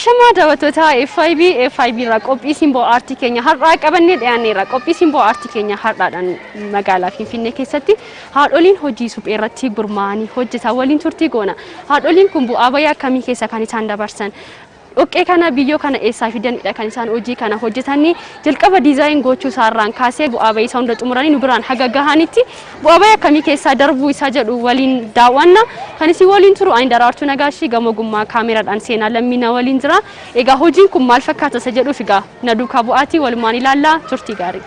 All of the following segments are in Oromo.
Ashamaa daawwattoota FIB, FIB irraa qophii simboo aartii keenya har'aa qabannee dhiyaanneerra. Qophii simboo aartii keenya har'aadhaan magaalaa Finfinnee keessatti haadholiin hojii suphee irratti gurmaa'anii hojjetan waliin turtii goona. Haadholiin kun bu'aa bayii akkamii keessa kan isaan dabarsan? Dhoqqee kana, biyyoo kana eessaa fidanidha kan isaan hojii kana hojjetanii? Jalqaba design gochuu isaarraan kaasee bu'aa bayii isaa hunda xumuranii nu biraan haga gahanitti bu'aa bayii akkamii keessaa darbuu isaa jedhu waliin daawwanna. Kan isin waliin turu ani Daraartuu Nagaashii, gama ogummaa kaameraadhaan Seenaa Lammii na waliin jira. Egaa hojiin kun maal fakkaata isa jedhuuf egaa na duukaa bu'aatii walumaan ilaallaa, turtii gaarii.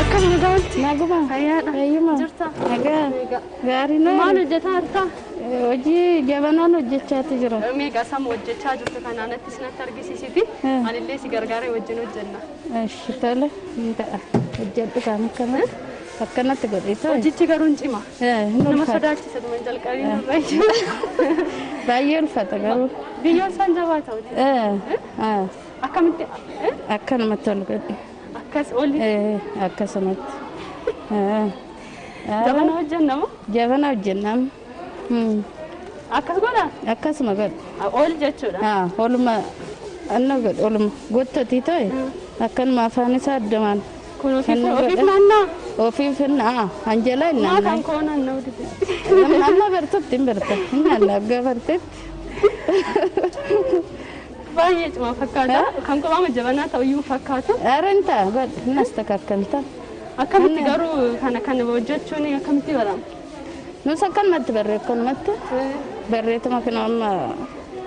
Akkam, nagaa olti? Naguma. Fayyaadha. Fayyuma. Jirta? Nagaa. Gaarii na. Maal hojjetaa jirta? Hojii jabanaan hojjechaati jira. Meeqa sama hojjechaa jirtu kanaa nattis natti argisiisiti. Anillee si gargaaree wajjin hojjenna. Ishi, tole, hin ta'a. Hojjedhu kaan akkanatti. Akkanatti godhi tole. Hojichi garuu hin cima. Hin Nama ulfaata. sodaachisa dhuma jalqabii nurra jiru. Baay'ee ulfaata garuu. Biyyoon isaan jabaa ta'uti. Akkamitti? Akkanumatti ol godhi. Akkas oli. Akkasumatti. Jabana hojjenna moo? Jabana hojjennam. Akkas godha? Akkasuma godhi. Ol jechuudha. Oluma anna godhi, oluma gottotii ta'e akkanuma afaan isaa addamaan. Kun ofiif Kan ofiif godha. naannaa. Ofiif hin anjala hin Maa naannaa. kan koo naanna'u dide? Amma bartutti hin barta. Hin naannaa akka bartetti. Baay'ee cimaa fakkaata. Kan kophaama jabanaa ta'uyyuu fakkaatu. ኧረ እንታ godhi, hin astakakalta. Akkamitti garuu kana hojjechuun akkamitti barama? Nus akkanumatti barree, akkanumatti barreetuma kana amma.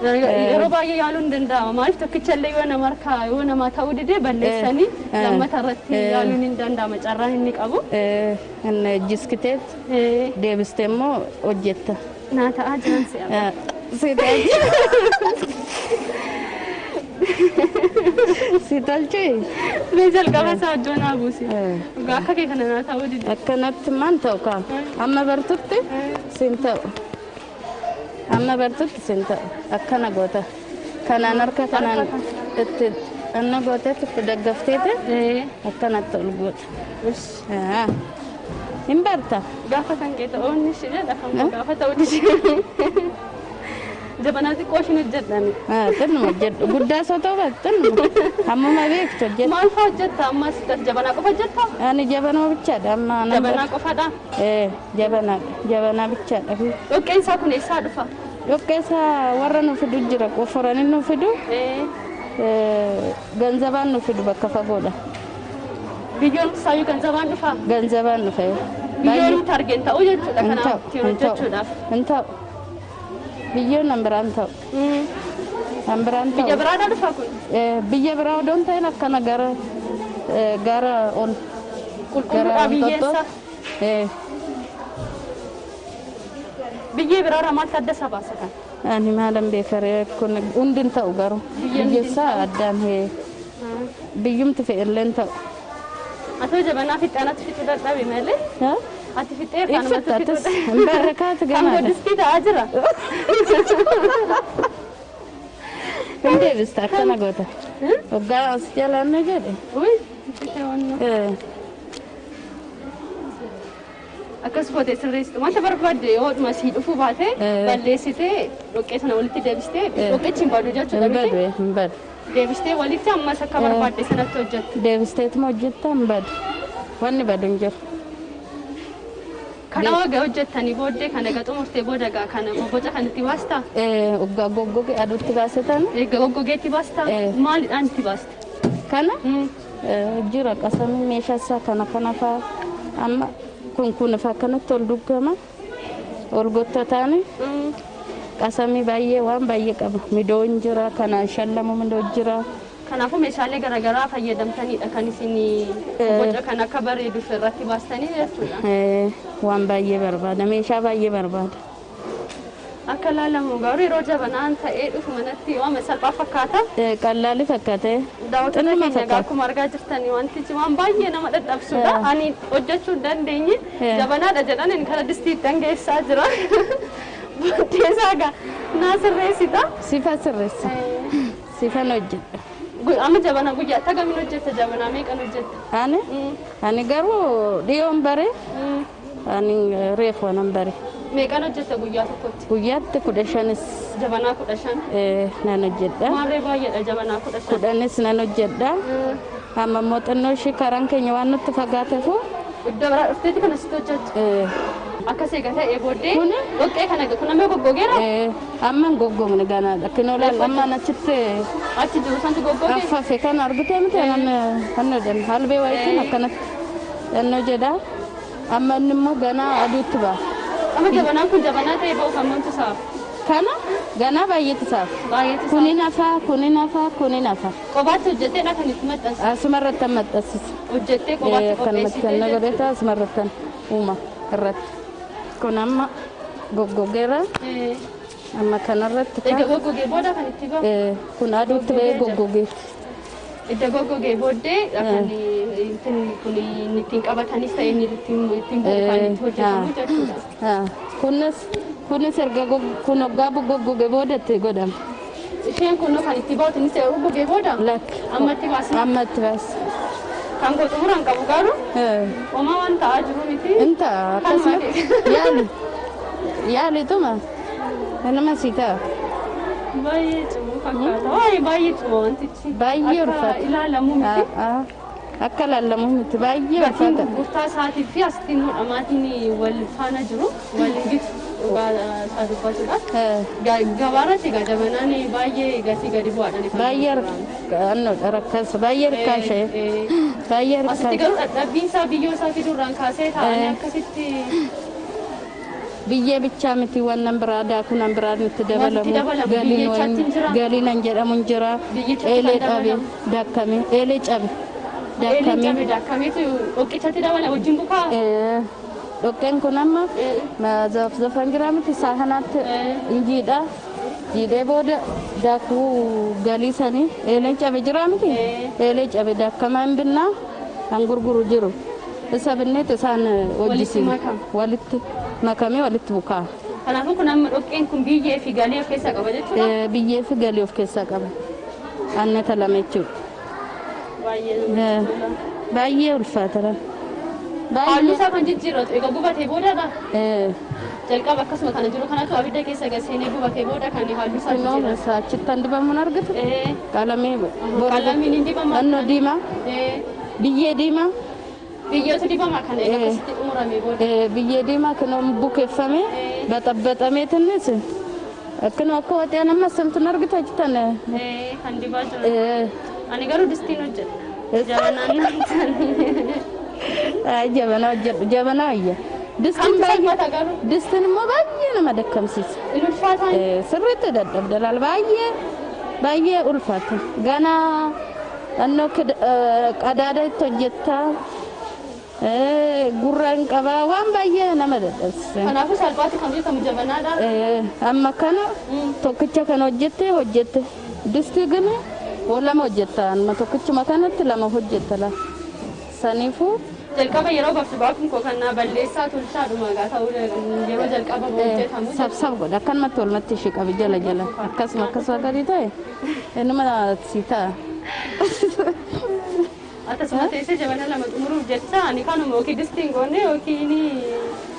Yeroo baay'ee yaaluun hin danda'ama. Maaliif, tokkicha illee yoo nama harkaa yoo nama ta'uu dide balleessanii lammata irratti yaaluun hin danda'ama, carraan inni qabu. Inni jiskiteet deebistee immoo hojjetta. Naa ta'aa jiran si'a. Si tolche. Si tolche. Mee jalqaba isaa iddoo naa buusi. Dhugaa akka kee kana naa ta'uu dide. Akkanatti maan ta'u kaa. Amma bartutti siin ta'u. Amma bartutti siin ta'u. Akkana goota. Kanaan harka kanaan itti anna gooteetti itti daggafteeti akkanatti ol goota. Hin barta. Gaafa kan kee ta'uu inni ishee jedha, kan koo gaafa ta'uu dide. Jabanaa xiqqoo ishiin hojjedhani. Xinnuma hojjedhu. Guddaa osoo ta'u baate xinnuma. Hammuma beektu hojjedhu. Maal fa'aa hojjetta ammas? Jabanaa qofa hojjetta? Ani jabanaa bichaadha amma. Jabanaa qofaadha? Jabanaadha. Jabanaa bichaadha. Dhoqqeen isaa kun eessaa dhufa? Dhoqqee isaa warra nu fidu jira. Qoforanii nu fidu. Ganzabaan nu fidu, bakka fagoodha. Biyyoon isaayyuu ganzabaan dhufa? Ganzabaan dhufe. Biyyoon nuti argeen ta'uu jechuudha Hin kanaaf ta'u. ittiin Hin ta'u. hojjechuudhaaf. Hin ta'u. Biyyoon nan biraan ta'u. Nan biraan ta'u. Biyya biraadhaa dhufa kun? Biyya biraa odoo hin ta'in akkana gara ol. Qulqulluudha biyyeensa. Biyyee biraarraa maaltu adda isa baasa kan? Ani maalan beekaree, kun hundi hin ta'u garuu. Biyyeen hundi hin Biyyeessaa addaan biyyumti fe'ellee hin ta'u. Atoo jabanaa fixxee anatti fixuu dadhabe malee. Ati fixxee Ibsitta atis hin barrekaati Kan ganaadha. godistii ta'aa jira. Hin deebista, akkana goota. Waggaa as jalaan na jedhe. Uy, fixee waan akkas gootee sirreessitu, wanta barbaadde yoo dhuma sii dhufuu baate balleessitee dhoqqee sana walitti deebistee, dhoqqichi hin badu jechuudha Hin miti? badu, hin badu. Deebistee walitti ammas akka barbaadde sanatti hojjette. Deebisteetuma hojjetta, hin badu. Wanni badu hin jiru. Kana waga hojjettanii booddee, kana egaa xumurtee booda egaa kana boboca kan itti baastaa? Waggaa goggoge aduutti baasetan. Egaa goggogeetti baastaa? Maalidhaan itti baasta? Kana jira qasamii meeshaa isaa kana kana faa, amma kun kun faa akkanatti ol duggama, ol gottataani qasamii baay'ee, waan baay'ee qaba. Midoon jira, kanaan shallamu midoo jira. Kanaafuu meeshaalee garaagaraa fayyadamtanidha kan isin boca kan akka bareeduuf irratti baastanii jechuudha. Waan baay'ee barbaada, meeshaa baay'ee barbaada. Akka ilaalamu garuu yeroo jabanaan ta'ee dhufu manatti waan salphaa fakkaata. Qallaali fakkaate. Daawwattoota Xinnuma keenya egaa fakkaata. akkuma argaa jirtanii wantichi waan baay'ee nama dadhabsuudha. Ani hojjechuu hin dandeenye, jabanaadha jedhan inni kara distiitti dhangeessaa jira. Booddee isaa egaa naa sirreessita. Sifa sirreessa. Sifan hojjedha. Amma jabanaa guyyaa tagamiin hojjetta? Jabanaa meeqan hojjetta? Ani garuu dhiyoon bare, ani reefu anan bare. Meeqan hojjetta guyyaa tokkotti? Guyyaatti 15s. Jabanaa 15? Nan hojjedha. Maarree baay'eedha jabanaa 15. 10s nan hojjedha. Amma immoo xinnoo ishii karaan keenya waan nutti fagaateefu. Iddoo biraa dhufteeti kan asitti hojjettu? Akkas eega ta'ee booddee Kuni? Dhoqqee kana kun amma goggogeera? Amma hin goggogne ganaadha. Kinoo laal amma achitti Achi jiru santu goggoge? Affafe kan argitee miti kan jedhan albee wayitiin akkanatti dhannoo jedha. Amma inni immoo ganaa aduutti ba'a. Amma jabanaan kun jabanaa ta'ee ba'uuf hammamtu sa'a? Kana ganaa baay'eetu sa'a. Baay'eetu sa'a. Kunin hafaa, kunin hafaa, kunin hafaa. Qobaatti hojjetteedha kan itti maxxansisu. Asuma irratti maxxansisu. Hojjettee qobaatti Akkanumatti qopheessitee kan godheta asuma irratti uuma irratti. Kun amma goggogeera. Amma kanarratti Egaa goggogee booda kan itti ba'u? Kun aduutti ba'ee goggogeeti. Edda goggogee booddee kan kun inni ittiin qabatanis ta'e inni ittiin bu'u kan itti hojjetamu jechuudha. Kunis erga kun hoggaa goggoge booda itti godhama. Isheen kun kan itti baatu innis erga goggogee booda? Lakki. Amma itti baasna. Amma itti baasna. Kan koo xumuraan qabu garuu homaa waan ta'aa jiru miti. Inta akkasuma yaali yaalituma kanuma sii ta'a. Baay'ee cimu fakkaata. Baay'ee baay'ee cima wantichi. Baay'ee Akka ulfaata. ilaalamu miti. Akka ilaalamu miti baay'ee Gatiin ulfaata. gurgurtaa isaatii fi asittiin hodhamaatiin wal faana jiru wal gitu dhugaa isaa dubbachuudhaaf. Gabaarratti egaa jabanaan baay'ee gatii gadi bu'aadhaan. Baay'ee rakkaasa baay'ee rakkaashee baay'ee Asitti rakkaashe. garuu dhadhabbiin isaa biyyoo isaa fiduurraan kaasee taa'anii akkasitti Biyyee bichaa miti waan biraa daakuu nan biraa nutti dabalamu. Dabalamu, biyyechaatti hin jira. Galiin an jedhamu hin jira. Biyyichatti Eelee kan dhabe dabalamu. daakkame eelee cabe Eeleen daakkame. cabe daakkameetu dhoqqichatti dabala wajjin bukaa. Dhoqqeen kun amma zafzafan jira miti saahanaatti injiidha. Jiidhee booda daakuu galii sanii eeleen cabe jira miti. Eelee cabe daakkamaa hin binnaa kan gurguru jiru. Isa binneet isaan hojjisiin makama. Walitti makamee walitti bukaa. Kanaafuu kun amma dhoqqeen kun biyyee fi galii of keessaa qaba jechuudha. Biyyee fi galii of keessaa qaba. Annata lama jechuudha. Baay'ee namatti tola. Baay'ee ulfaata. Halluu isaa kan jijjiirratu egaa gubatee boodadha. Baay'ee. Jalqaba akkasuma kana jiru kanatu abidda keessa gad seenee gubatee booda kan halluu isaa Kunoo jijjiirratu. isa achitti an dibamuun argitu. Qalamii Qalamiin hin dibama. Annoo diimaa. Biyyee diimaa. Biyyeetu dibama kana egaa akkasitti xumuramee booda. Biyyee diimaa kunoo bukeeffamee baxabbaxamee tinnis akkanuma akka waxee amma samtuun argitu achitti. Kan dibaa jiru. Ani garuu distiin hojjedha. Jabanaan nyaatan. Jabanaa hojjedhu jabanaa wayya. Distiin Kamtu baay'ee salphata garuu? Distiin immoo baay'ee nama dadhabsiisa. Inni ulfaataan. Sirriitti dadhabda laal baay'ee baay'ee ulfaata. Ganaa annoo qadaada itti hojjettaa gurra hin qabaa waan baay'ee nama dadhabsiisa. Kanaafuu salphaatti kan hojjetamu jabanaadha. Amma kana tokkicha kana hojjette hojjette distii gini lama hojjetta amma tokkichuma kanatti lama hojjetta la saniifuu. Jalqaba yeroo bafti baakun koo kan naa balleessaa tolchaadhuma egaa ta'uu yeroo jalqaba hojjetamu. Sabsab godha akkanumatti walumatti ishee qabi jala jala akkasuma akkasuma gadi ta'e inuma si ta'a. Akkasuma teessee jabana lama xumuruuf jecha ani kanuma yookiin distiin goone yookiin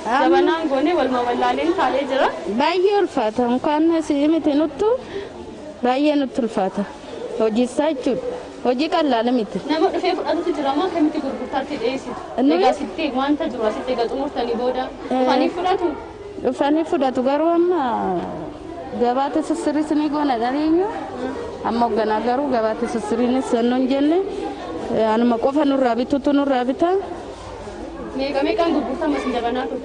jabanaan goone walumaa wallaaleen taa'ee jira. Baay'ee ulfaata unkaan si miti nuttu baay'ee nutti ulfaata hojiisaa jechuudha hojii qallaala miti. Nama dhufee fudhatutu jira moo akkamitti gurgurtaatti dhiyeessitu? Nuyi- Egaa sitti wanta jiru asitti egaa xumurtanii booda dhufanii fudhatu. Dhufanii fudhatu garuu amma gabaatti sissiriis ni goona dhaliinyu amma hoogganaa garuu gabaatti sissiriinis sannoo hin jenne anuma qofa nurraa bitutu nurraa bita. Meeqa meeqaan gurgurtama isin jabanaa kun?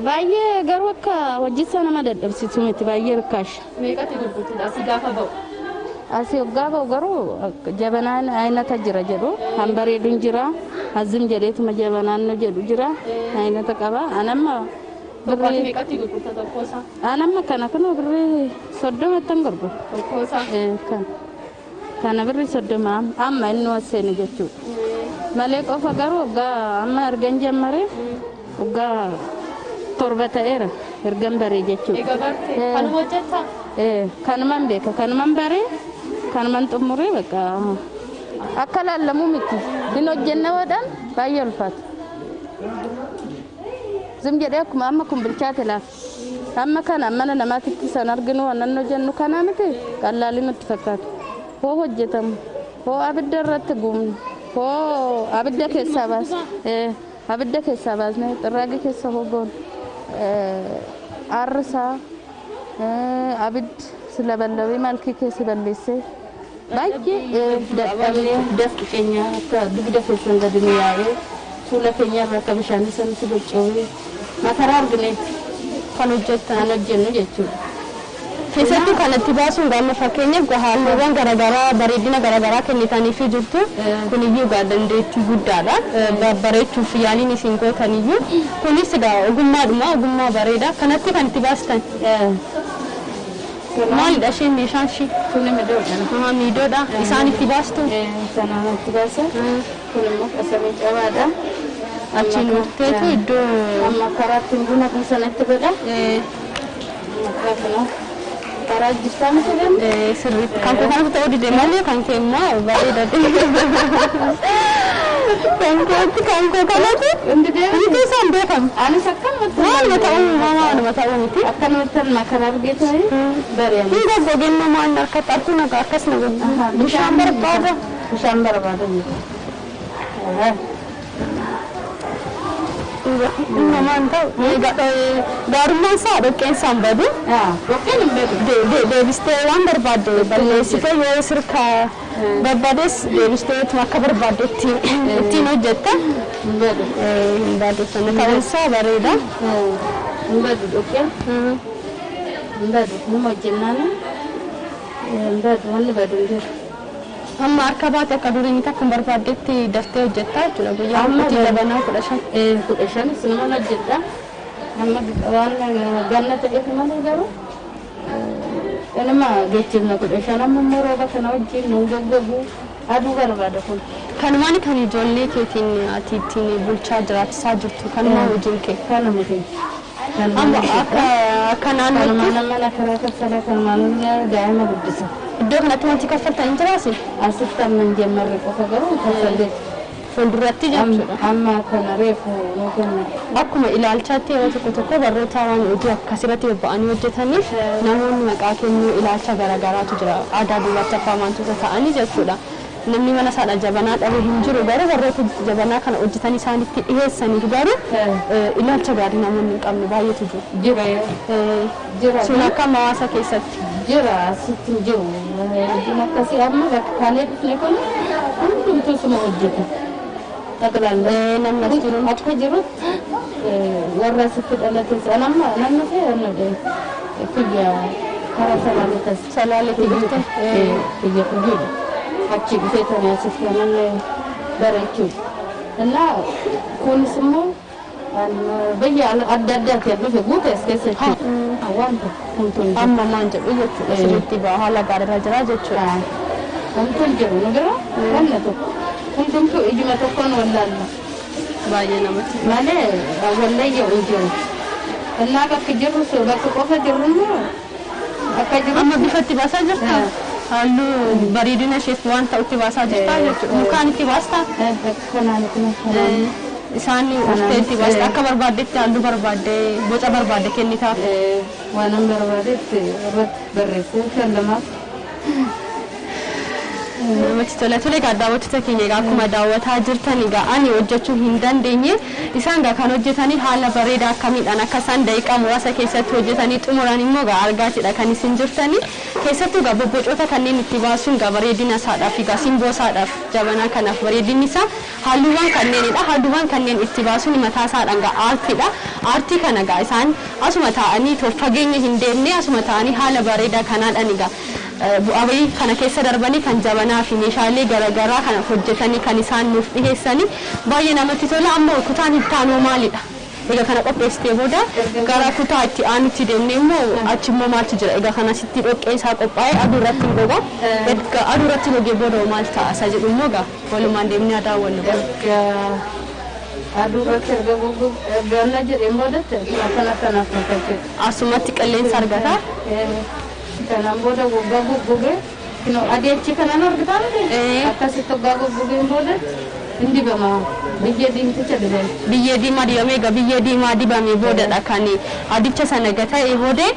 Baay'ee garuu akka hojiisaa nama dadhabsiisu miti baay'ee rikkaasha. Meeqatti gurgurtudha asii gaafa ba'u? Asii hoggaa ba'u garuu jabanaan aynata jira jedhu han bareeduun jira azim jedheetuma jabanaan nu jedhu jira aynata qaba anamma Tokkotti birrii meeqatti gurgurta tokkoosaa? anamma kana kana birrii 30ttan gurguru. Tokkoosaa? Kana birrii 30 amma inni waseeni jechuudha. Malee qofa garuu hoggaa amma ergan jammare hoggaa 7 ta'eera ergan baree jechuudha. Egaa barte kanuma hojjettaa? Kanuman beeka kanuman baree kanuman xumuree bakka akka laallamuu miti hin hojjenne godhan baay'ee ulfaata. Zim jedhee akkuma amma kun bilchaate laaf. Amma kana mana namaatitti san arginu waan jennu kanaa miti qallaalii nutti fakkaatu. Hoo hojjetamu, hoo abidda irratti gubnu, hoo abidda keessaa baasne, abidda keessaa baasne xirraagii keessa hoo goonu, aarrisaa abiddi silaballabee malkii keessa balleessee baay'ee dadhabnee dafqi keenya akka dugda keessan gadi nu yaa'ee fuula keenya irra akka bishaan sanatti bocoowee makaraa argineeti Kan hojjettan. Kan hojjennu jechuudha. Keessattuu kanatti baasuun gaafa fakkeenyaaf halluuwwan garaagaraa bareedina garaagaraa kennitaniifii jirtu, kuniyyuu gaa dandeettii guddaadha. Babbareechuuf yaaliin isin gootaniyyuu kunis egaa ogummaadhuma, ogummaa bareedaa kanatti kan itti baastan. Maalidha isheen, meeshaan ishee? Kuni midoodha. Miidoodha. Isaan itti baastu? Sanaan itti baasa. Kun immoo qasamii cabaadha. Achiin murteetu iddoo Amma karaa ittiin buna sanatti godha. Maqaa kana karaa jirtaa miti jennu. Sirriitti kan koo kanatu ta'uu dide malee kan kee immoo bareeda. Kan kootti kan koo kanatu Hundi deemu. hundi isaan beekamu. Anis akkanumatti. Waanuma ta'uu, waanuma ta'uu miti. Akkanumatti makaraa argee ta'e bareeda. Hin goggogennoo maal harkatti arguu nagaa akkas na goggogu. Bishaan barbaada. Bishaan barbaada. Namaan ta'u gaarummaan isaa dhoqqeen isaan badu. Dhoqqeen hin beeku. Deebistee waan barbaadde balleessitee, yoo sirka barbaades deebistee akka barbaaddetti ittiin hojjetta. Hin badu. Hin badu, sana ta'uunsaa bareeda. Hin badu dhoqqeen. Hin badu. Numa hojjennaan hin badu, wanni badu hin jiru. Amma harka baate akka durii miti, akkuma barbaaddetti daftee hojjetta jechuudha. Guyyaa Amma kudha jabanaa 15. 15 sinuma hojjedha. Amma waan ganna ta'eef malee garuu inuma geejjibna 15. Amma immoo rooba kana wajjin nu goggogu, aduu barbaada kun. Kanumaan kan ijoollee keetiin ati ittiin bulchaa jiraachisaa jirtu, kanumaan hojiin kee. Kanuma keenya. Amma akka naannootti Kanumaan mana karaa kaffala, kanumaan daa'ima guddisa. Iddoo kanatti wanti kaffaltan hin jiraasi? Asitti amma hin jammarre qofa, garuu kaffallee. Fuulduratti jechuudha. Amma kana reefu nu kenna. Akkuma ilaalchaatti yeroo tokko tokko barroota waan hojii akkasirratti bobba'anii hojjetaniif namoonni maqaa kennuu, ilaalcha garaagaraatu jira. Aadaa duubatti afaan wantoota ta'anii jechuudha. Namni mana isaadha jabanaa dhabe hin jiru, garuu warroota jabanaa kana hojjetanii isaanitti dhiyeessaniif garuu ilaalcha gaarii namoonni hin qabne baay'eetu jiru. Jira. Jira. Sun akka hawaasa keessatti. Jira, asitti hin jiru. Hojiin akkasii amma bakka kaanee dhufne kun hundumtuu suma hojjeta. Xaqlaalla. Namni as jiru. Akka jirutti warra asitti dhalate amma namni ta'e namni kiyya karaa Salaaletas. Salaaletti dhufte. Kiyya kiyya. Achi dhufee tani asitti kanan bareechuudha. Innaa kunis immoo biyya adda addaati dhufe guute as keessa jechuudha. Waan tokko homtuu hin jiru. Amma maan jedhu jechuudha, sirriitti haala gaariirra jira jechuudha. Homtuu hin jiru nu bira, wanna tokko. Hundumtuu ijuma tokkoon wallaalla. Baay'ee namatti. Malee wallayya hin jiru. Innaa bakki jirru sun bakka qofa jirru immoo akka jiru. Amma bifatti baasaa jirta? Halluu bareedina isheef waan ta'utti baasaa jirta jechuudha. Mukaan itti baastaa? Kanaan kun kanaan. Isaan uffee itti baasta, akka barbaaddetti halluu barbaadde, boca barbaadde kennitaaf. Waan an barbaadetti irratti barreessee kan. Namatti tola. Tole egaa, daawwattoota keenya, egaa akkuma daawwataa jirtan egaa ani hojjechuu hin dandeenye, isaan egaa kan hojjetanii haala bareedaa akkamiidhaan akka isaan daqiiqaa muraasa keessatti hojjetanii xumuran immoo egaa argaatidha kan isin jirtanii. Keessattuu egaa bobbocoota kanneen itti baasuun egaa bareedina isaadhaaf, egaa simboo isaadhaaf, jabanaa kanaaf bareedinni isaa halluuwwan kanneenidha. Halluuwwan kanneen itti baasuun mataa isaadhaan egaa aartiidha. Aartii kana egaa isaan asuma taa'anii fageenya hin deemne, asuma taa'anii haala bareedaa kanaadhaan egaa bu'aa bahii kana keessa darbanii kan jabanaa fi meeshaalee garaagaraa kana hojjetanii kan isaan nuuf dhiyeessanii baay'ee namatti tola. Amma kutaan itti aanu maalidha? Egaa kana qopheessitee booda gara kutaa itti aanutti deemnee immoo achi immoo maaltu jira? Egaa kana sitti dhoqqee isaa qophaa'ee aduu irratti hin goga. Erga aduu irratti gogee booda maal ta'a isa jedhu immoo egaa walumaan deemnee daawwannu. Erga aduu irratti erga gogu, erga na jedheen boodatti akkana kanaaf jechuudha. Asumatti qilleensa argata. Kanaan booda waggaa goggogee, kunoo adii achi kanan argitaa miti? Akkasitti waggaa goggogeen boodatti Hin dibama. Biyyee diimticha dibama. Biyyee diimaa dibamee egaa biyyee diimaa dibamee boodadha kan adicha sana gata'ee boodee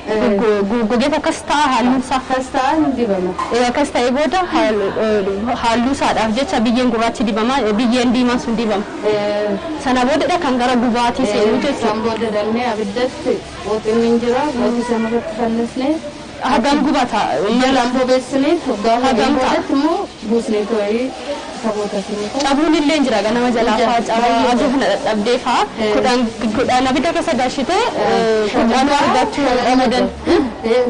goggogee akkas ta'a halluun isaa. Akkas ta'a hin dibama. Akkas ta'ee booda halluu isaadhaaf jecha biyyeen gurraachi dibama biyyeen diimaan sun dibama. Sana boodadha kan gara gubaatii seenu jechuudha. San booda dannee abiddatti qooxin hin jira. Qooxii sana irratti fannisnee Hagam gubata. Jalaan bobeessinee hoggaa Hagam ta'a? boodatti immoo buusnee too'ee saboota sinii Cabuun illee jira ganama jalaa fa'aa cabaa aduu kana dadhabdee fa'aa kudhan kudhan abidda keessa gashitee kudhan argachuu dhamadan.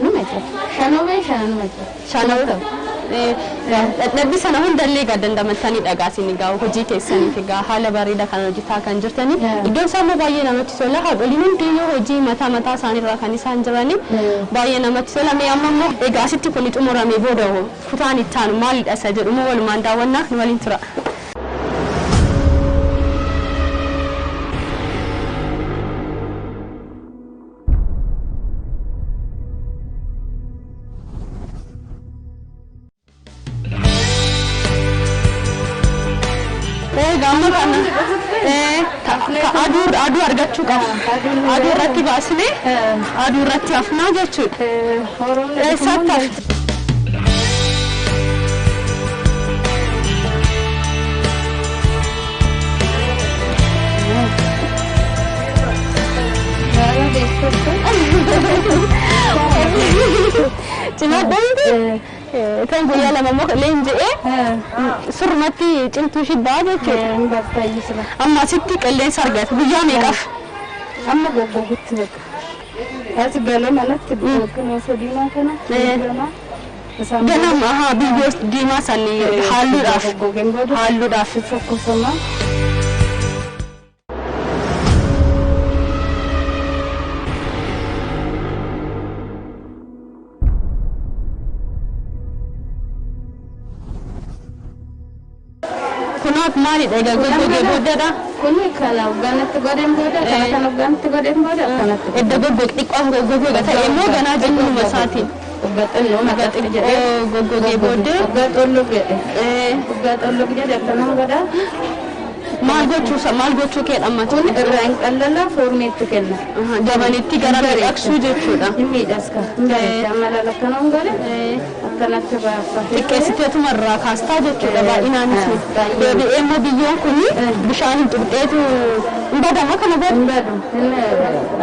Numa jira. Shanoo shanuma jira. Shanoo. Dadhabbii sana hundallee egaa dandamattanii dhagaasin egaa hojii keessaniif egaa haala bareedaa kan hojjetaa kan jirtanii iddoon isaa immoo baay'ee namatti tola haadholiin hundiyyuu hojii mataa mataa isaaniirraa kan isaan jiranii baay'ee namatti tola mee amma immoo egaa asitti kun xumuramee booda hoo kutaan itti aanu maalidha isa jedhu immoo walumaan daawwannaa nu waliin tura. Egaa amma kana aduu aduu argachuu qaba. Aduu irratti baasnee aduu irratti hafnaa jechuudha. Eessatti hafti? Cimaadhaan kan guyyaa lama immoo leenji'ee surmatti cimtuu shibbaa jechuudha. Amma asitti qilleensa argata guyyaa meeqaaf? Amma goggogutti bakka. As galee manatti yookiin osoo diimaa kana ganama. Ganama ahaa biyyoo diimaa sanii halluudhaaf Goggogeen booda halluudhaaf. tokkosama. Kunaaf maalidha egaa goggogee boodadha. Kuni kana hogganatti godheen booda kana kan hogganatti godheen booda akkanatti. Edda goggog xiqqoo goggogee ta'e immoo ganaa jennuma isaatiin. Hoggaa xinnoo maqaxi jedhee. Goggogee booddee Hoggaa xolloo jedhe. Hoggaa xolloo jedhe akkanuma godhaa. Maal gochuu maal gochuu kee dhammatu? Kun irraa hin qallala foormeetti kenna. Jabanitti gara miidhagsuu jechuudha. Hin miidhaska. Hin bareeda. Amma akkanuma godhe akkanatti baafate. Xiqqeessiteetuma irraa kaastaa jechuudha baay'inaanis. Baay'inaan. Deebi'ee immoo biyyoon kun bishaan hin tuqxeetu hin badama kana booda. Hin badu. Hin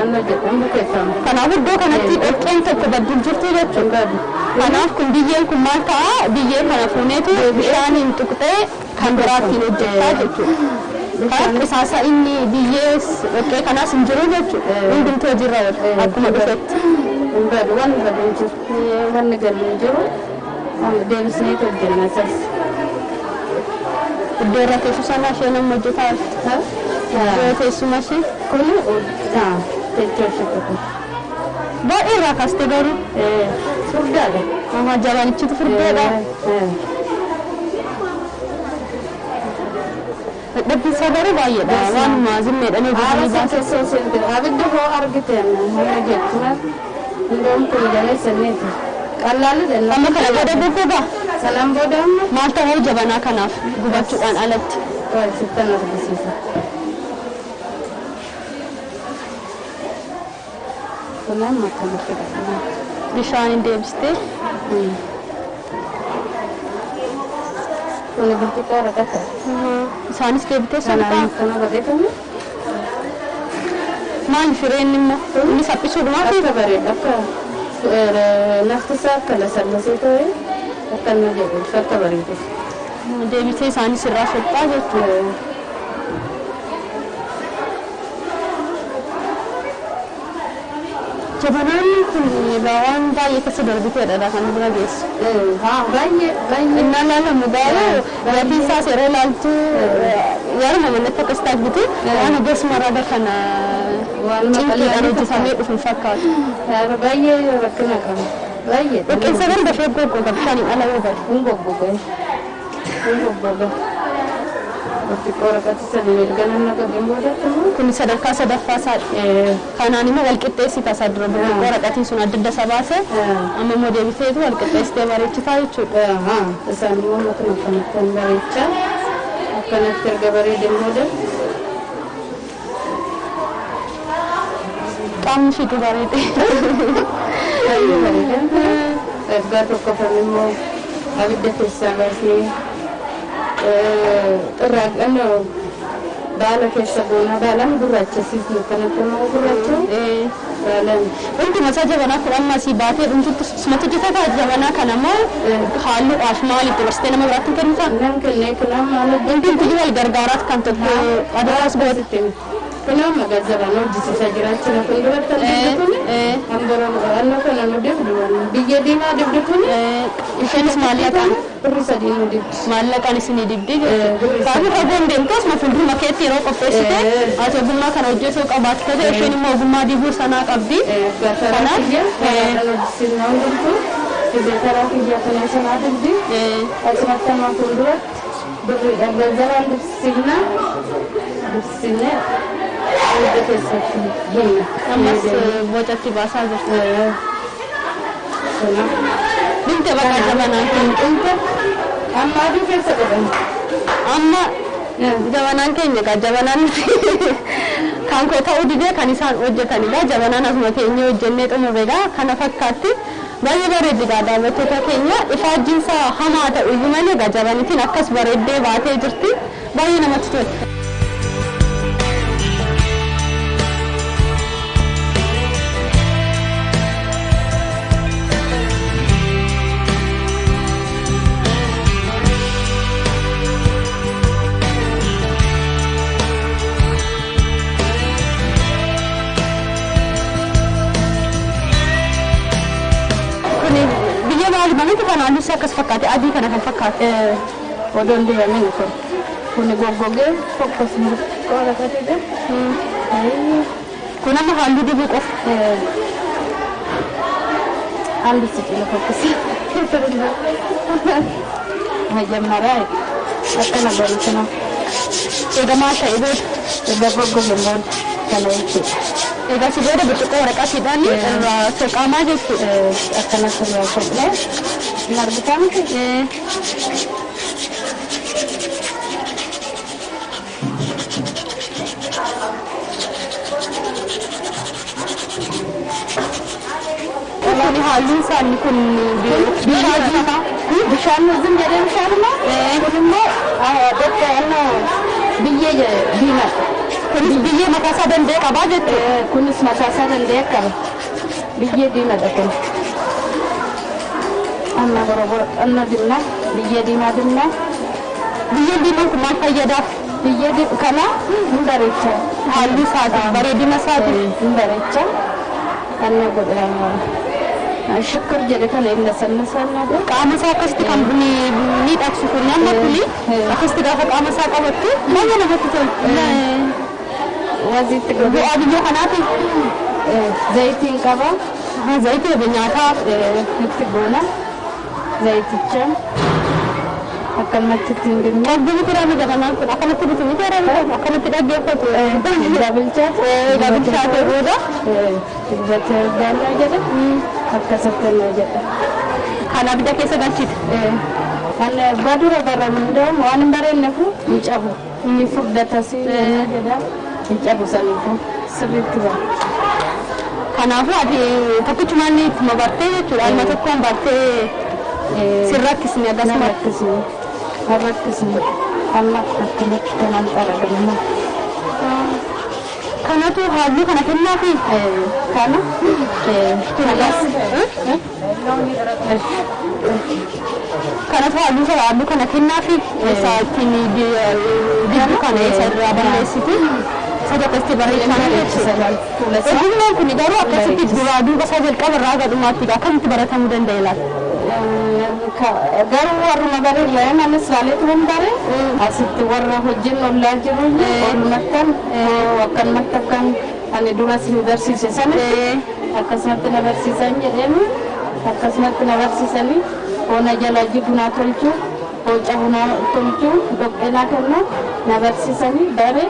anna jedhu hin bukeeffamu. Kanaaf iddoo kanatti dhoqqeen tokko badduun jirtu jechuudha. Hin badu. Kanaaf kun biyyeen kun maal ta'a? Biyyee kana fuuneetu bishaan hin tuqxee kan biraattiin hojjetaa jechuudha. Kanaaf qisaasa inni biyyee dhoqqee kanaas hin jiru jechuudha. Hundumtuu hojiirra oola akkuma dhufetti. Hin badu. Waan badu hin jiru. Wanni galu hin jiru. Deebisnee hojjenna isas. Iddoo irra teessu sana isheen amma hojjetaa jirti. Iddoo teessuma ishee Kun teessoo ishee tokko. baay'ee irraa kaaste garuu. Furdaadha. Ahaa jabanichitu furdeedha. Dadhabbiin isaa garuu baay'eedha. Waanuma zimmeedhaan hojjetanii baasan. Abidda hoo argiteen hoo jechuudha. Hundoon kun jaleessaniiti. Qallaalli Amma kana booda goggogaa Sanaan booda amma maal ta'uu jabanaa kanaaf gubachuudhaan alatti. sittan argisiisa. Kun amma akkanatti qaba. Bishaan hin deebistee. Kun burcuqqoo raqata. Isaanis deebitee Sanaan soqaa. akkana godhetame Maal fireen immoo inni saphisuudhumaaf akka bareedu akka nafti isaa akka lasallasee ta'e akka inni jedhu akka bareedu. deebitee isaanis irraa soqxaa jechuudha. Jabanaan kun egaa waan baay'ee keessa darbiteedha kan bira geessu. Baay'ee baay'ee. Innaan laalamu garuu gatiin isaas yeroo ilaaltu yeruma manatti akkas taasisu waan gosa raga kana Waan cinqiidhaan hojjetamee dhufu hin fakkaatu. Baay'ee rakkina qaba. Baay'ee. Dhoqqeensa garuu dafee goggoga bishaaniin ala yoo bade. Hin goggoga. Hin goggoga. Burcuqqoo raqata sana mirga nama qabeen boodatti immoo Kun sadarkaa sadaffaa isaadha. Kanaan immoo wal qixxeessita isa dura burcuqqoo raqatiin sun adda adda isa baase amma immoo deebiteetu wal qixxeessitee bareechitaa jechuudha. Isaan immoo matuma akkanatti hin bareechaa. Akkanatti erga bareedeen booda Qaamni isheetu bareede. Baay'ee bareeda. Ergaa tokkoffan immoo abidda keessaa baasnee xirraaqannoo baala keessa goonaa baalaan gurraachisiisnu kanatti immoo gurraacha baalaan. Hunduma isaa jabanaa kun amma asii baatee dhumtutti sumatti hojjetata jabanaa kana immoo halluudhaaf maaliif dabarsitee nama biraatti hin kennitaa? Nan kennee kun amma Hundumti wal gargaaraat kan tokko adaas godhate. Kun amma gazzabaan hojjisiisaa jiraachuu kun duratti kan kun hamboro kana nu dibdu biyya diimaa dibdu kun Isheenis maallaqaan birri sadii nu dibdi. Maallaqaan isinii dibdii jechuudha. Kanaafuu fagoon deemtu asuma fuulduruma keetti yeroo qopheessite ati ogummaa kana hojjetuu qabaatte ta'e isheen immoo ogummaa dibuu sanaa qabdi. Kanaaf karaadhaan hojjisiisna hundumtuu fidee karaa kiyya kana sanaa dibdi. Asumatti amma fuulduratti birriidhaan gazzabaan dibsiifna dibsiifnee abidda keessatti bunna. Ammas bocatti baasaa jirti. Kanaaf Dhumte bakka jabanaan kun. Dhumte amma aduu keessa godhama. Amma jabanaan keenya egaa jabanaan kan koo ta'uu didee kan isaan hojjetanidha. Jabanaan asuma teenyee hojjennee xumurre egaa kana fakkaatti. Baay'ee bareeddi egaa daawwattoota keenya ifaajjiinsa hamaa ta'u iyyuu malee egaa jabanitiin akkas bareeddee baatee jirti. Baay'ee namatti tola. Kuni biyya maali mamitti kan halluu isaa akkas fakkaate adii kana kan fakkaate. Odoon dibamin kun kuni goggogee fokkosni qoratadha. Kun amma halluu dibuu qofa. Halluu si cina fokkisi. መጀመሪያ akkana godhu kana Egaa maal ta'e booda? Erga goggogeen booda kana jechuudha. Egaa si booda burcuqqoo waraqaatiidhaan irraa soqaamaa jechuudha. Akkana sirraa soqnee hin argitaa miti? Kuni halluun isaa inni kun bishaan diimaa. Bishaan zim jedhee bishaanuma. Kun immoo dhoqqee biyyee diimaadha. Kunis biyyee mataa isaa danda'e qabaa jechuudha. Kunis mataa isaa danda'e qaba. Biyyee diimaadha kun. Amma boroboro amma dibna biyyee diimaa dibna. Biyyeen diimaan kun maal fayyadaaf? Biyyee kana hin bareecha. Halluu isaatiin bareedina isaatiin. Hin bareecha. Anna godhama. Shukkur jedhe kana inni sannasanna godha. Qaama isaa akkasitti kan miidhagsu kun amma kuni akkasitti gaafa qaama isaa qabattu baay'ee namatti tola. Waziitti godhe. Bu'aa biyyoo kanaati. Zayitiin qaba. Zayitii egaa nyaataa. Itti goona. Zayiticha akkanumatti ittiin dibna. Qabdii biqiraa ni jabanaan kun akkanatti bitu miti akkanatti dhaggeeffatu. Egaa bilchaate. Egaa bilchaate booda. Dibbatee gaannoo jedhe. Akkasitti noo jedhe. Kan abidda keessa galchite. Kan abbaa dura barramu hundaa'u waan hin bareennefu hin cabu. Inni furdatas jedha hin cabu saniifu sirriitti bara. Kanaafuu ati tokkichumaan ittuma bartee jechuudha. Alma tokkoon bartee sin rakkisne akkasuma. Rakkisne. Rakkisne. Amma akkanatti kanaan xaragamna. Kanatu halluu kana kennaafi. Kana. Kanas. Kanatu halluu sana halluu kana kennaafi. Isa ittiin dibdu kana isa irraa balleessiti. Isa tokkotti bareechaa jechuudha. Ogummaan kun garuu akkasitti duraa duuba isaa jalqaba irraa gadhumaatti akkamitti baratamuu danda'e laata? Garuu warruma bareerra anis laaleetu hin bare asitti warra hojiin ollaa jiru walumattan akkanumatti akkan ani dura si barsiise sanatti akkasumatti na barsiisan jedheenu akkasumatti na barsiisanii hoona jalaa jigu naa tolchuu hooca naa tolchuu dhoqqee naa kennu na barsiisanii bare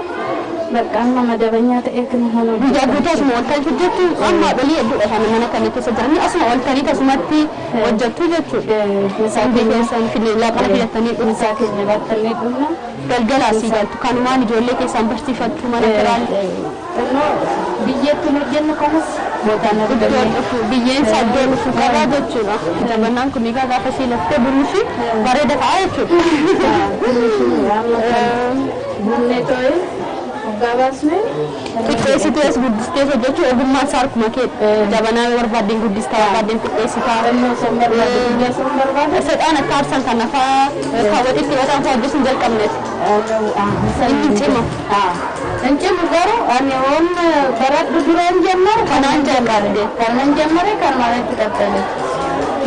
Bakka amma madabanyaa ta'ee kan hojii. Guyyaa guutuu asuma ooltanii hojjettu amma haadholii hedduudha kan mana kana keessa jiranii asuma ooltanii akkasumatti hojjettu jechuudha. Misaa Hundi keessan laaqana filattanii dhuftu. Misaa keenya baattannee dhufna. Galgala asii galtu kanumaan ijoollee keessan barsiifattu mana kiraan. Xinnoo biyyeetti hojjennu kanas bootaan Iddoo arganne. dhufu biyyeen isaa iddoo dhufu qaba jechuudha. Jabanaan kun egaa gaafa ishee laftee bunni bareeda ta'a jechuudha. Bunnee too'ee hoggaa baasnee. Xiqqeessitee as guddistee hojjechuu ogummaan isaa harkuma keedha. Jabanaa barbaaddeen guddistaa barbaaddeen xiqqeessitaa. Xinnoo san barbaade guyyaa san barbaade. Seexaan akka aarsan kana fa'aa kaawwatee itti mataan fa'aa hojjechuu hin jalqabneeti. Inni cima. Hin cimu garuu ani waan baradhu duraan ጀመር Kanaan jalqabde. Kanan ጀመረ kan maalatti qaxxale.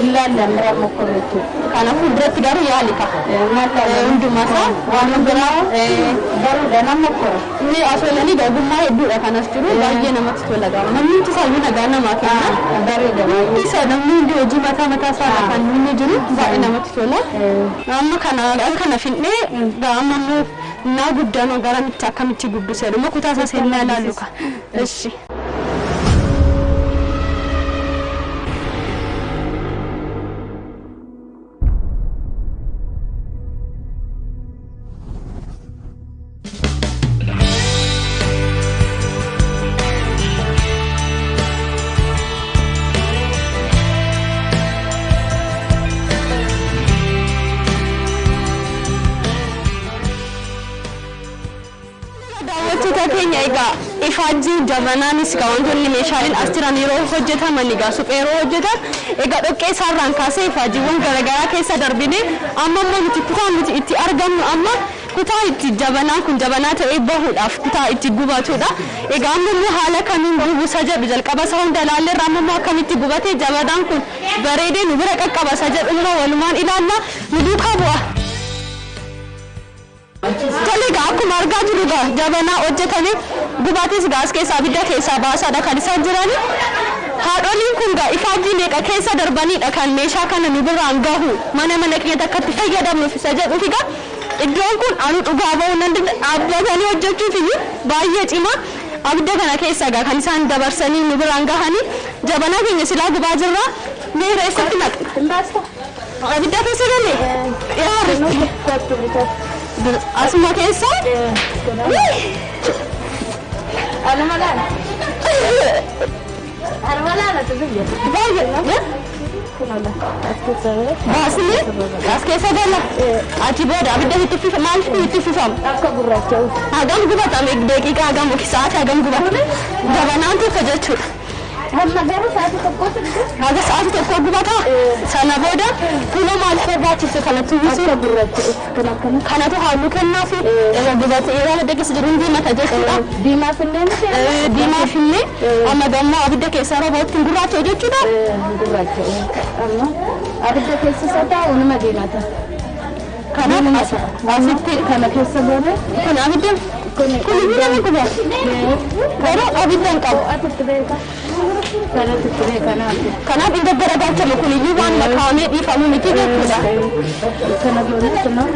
Ilaallan bira mokkorreetu. Kanaaf fuulduratti garuu yaali ka'a. Hundumaa isaa waan biraa Garuudha nan mokkora. Inni asoolanii ogummaa hedduudha kanas jiru baay'ee namatti tola gaafa namni hundi isaayyuu nagaa namaa kenna. Bareeda. Hundi isaa namni hundi hojii mataa mataa isaa irra kan inni jiru baay'ee namatti tola. Amma kana kana finnee amma immoo naa guddaan gara mitti akkamitti guddisa jedhu kutaa isaa seennaa ilaallu ka. Ishi. Daawwattoota keenya egaa ifaajjii jabanaanis egaa wantoonni meeshaaleen as jiran yeroo hojjetaman egaa suphee yeroo hojjetan egaa dhoqqee isaarraan kaasee ifaajjiiwwan garaagaraa keessa darbinee amma immoo nuti kutaa nuti itti argamnu amma kutaa itti jabanaan kun jabanaa ta'ee bahuudhaaf kutaa itti gubatudha. Egaa amma immoo haala kamiin gubuusa jedhu jalqaba isaa hunda ilaalleerra amma immoo akkamitti gubatee jabanaan kun bareedee nu bira qaqqaba isa jedhu immoo walumaan ilaalla nu duukaa bu'a. Tole egaa akkuma argaa jirru egaa jabanaa hojjetame gubaatis egaa as keessaa abidda keessaa baasaadha kan isaan jirani. Haadholiin kun egaa ifaajjii meeqa keessa darbanidha kan meeshaa kana nu biraan gahu mana mana keenya akkatti fayyadamnuuf isa jedhuuf egaa iddoon kun anu dhugaa ba'uu nan danda'a dhaabbatanii hojjechuuf iyyuu baay'ee cima. Abidda kana keessa egaa kan isaan dabarsanii nu biraan gahanii jabanaa keenya silaa gubaa jirra meera eessatti naqna? Abidda keessa galee? Yaa Asuma keessa? Baay'ee. Baasnee as keessa gala. Achi booda abidda itti uffifama. Maaliif itti uffifama? Akka gurraacha'u. Hagam gubatame daqiiqaa hagam yookiin sa'aatii hagam gubata? Jabanaan tokko jechuudha. Hamma garuu sa'aatii tokkotti Haga sa'aatii tokko gubata. Sana booda kunoo maaliif barbaachise kanatti uwwisuu? akka gurraacha'u kan akkana. Kanatu halluu kennaafi irra gubate yeroo abidda keessa jiru hin diimata jechuudha. Diimaaf illee ni ta'e. Diimaaf illee amma gammoo abidda keessa yeroo ba'utti gurraacha'u jechuudha. Gurraacha'u. Amma abidda keessa isa taa'u nima diimata. Kanaaf asitti Kana keessa goone kun abidda kun iyyuu nama guba. Garuu abidda hin qabu. atitti beeka. Kanatti itti beeka naaf. Kanaaf hin gaggaragalchamu kun iyyuu waan makaamee dhiifamu miti jechuudha. Kana goone kunoo.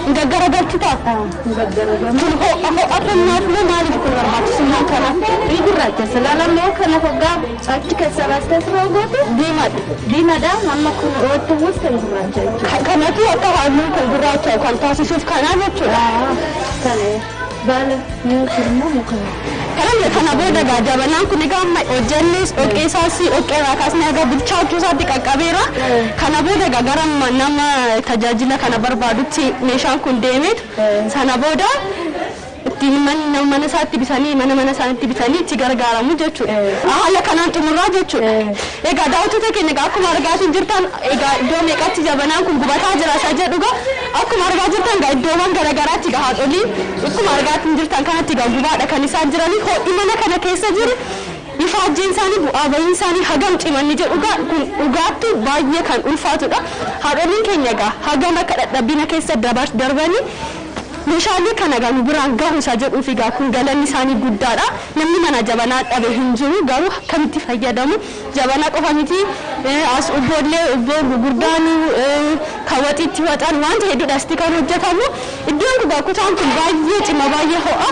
Hin gaggaragalchu ta'a. Gaggaragamu. Kun ho'a ho'a kennaaf moo maaliif kun barbaachisummaa kana? Ni gurraacha silaalammoo kana hoggaa achi keessa baastee siroo goote Diimaadha. diimaadha amma kun ootti uwwiste gurraacha jechuudha. Kanatu akka halluun kun gurraacha kan taasisuuf kanaa jechuudha. Kana baala kun immoo muka. Kana kana booda egaa jabanaan kun egaa amma hojjennes dhoqqee isaas dhoqqee irraa kaasnee egaa bilchaachuu isaatti qaqqabeera. Kana booda egaa gara nama tajaajila kana barbaadutti meeshaan kun deemeetu sana booda ittiin mana mana isaatti bitanii mana mana isaanitti bitanii itti gargaaramu jechuudha. Haala kanaan xumurraa jechuudha. Egaa daawwattoota keenya egaa akkuma argaa jirtan egaa iddoo meeqatti jabanaan kun gubataa jira isa jedhu egaa akkuma argaa jirtan egaa iddoowwan garaagaraatti egaa haadholiin akkuma argaa jirtan kanatti egaa gubaadha kan isaan jiranii ho'i mana kana keessa jiru. Ifaajjiin isaanii bu'aa bahiin isaanii hagam cimanni jedhu egaa kun dhugaattu baay'ee kan ulfaatudha. Haadholiin keenya egaa hagam akka dadhabbina keessa darbanii Meeshaalee kana egaa nu biraan gahu isa jedhuuf egaa kun galanni isaanii guddaadha. Namni mana jabanaa dhabe hin jiru, garuu akkamitti fayyadamu? Jabanaa qofa miti, as ubboollee, ubboo gurguddaan kan waxiitti waxan, wanta hedduudha asitti kan hojjetamu. Iddoon kun, kutaan kun baay'ee cima, baay'ee ho'a.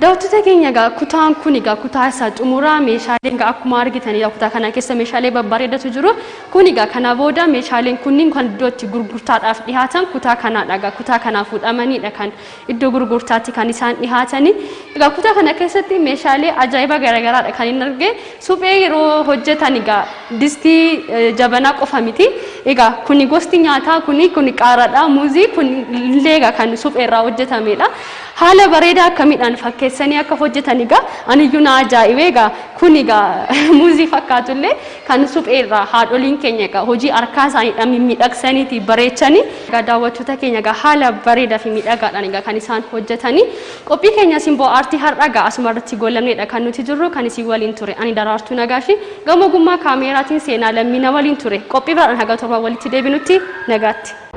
Daawwattoota keenya, egaa kutaan kun egaa kutaa isa xumuraa. Meeshaaleen egaa akkuma argitanidha, kutaa kana keessa meeshaalee babbareedatu jiru. Kun egaa kana booda meeshaaleen kunniin kan iddoo itti gurgurtaadhaaf dhihaatan kutaa kanaadha. Egaa kutaa kanaa fuudhamanidha kan iddoo gurgurtaatti kan isaan dhihaatani. Egaa kutaa kana keessatti meeshaalee ajaa'iba garaagaraadha kan inni arge. Suphee yeroo hojjetan egaa distii, jabanaa qofa miti. Egaa kuni gosti nyaataa kuni qaaraadha. Muuzii kun illee egaa kan suphee irraa hojjetamedha. Haala bareedaa akkamiidhaan fakkeessanii akka hojjetan egaa aniyyuu na ajaa'ibe. Egaa kun egaa muuzii fakkaatullee kan suphee irraa haadholiin keenya egaa hojii harkaa isaaniidhaan mimmiidhagsaniiti bareechanii. Egaa daawwattoota keenya, egaa haala bareedaa fi miidhagaadhaan egaa kan isaan hojjetanii. Qophii keenya Simboo Aartii har'a egaa asuma irratti goolabneedha kan nuti jirru. Kan isin waliin ture ani Daraartuu Nagaa fi gama ogummaa kaameeraatiin Seenaa Lammiina waliin ture. Qophii biraadhaan haga 7 walitti deebinutti nagaatti.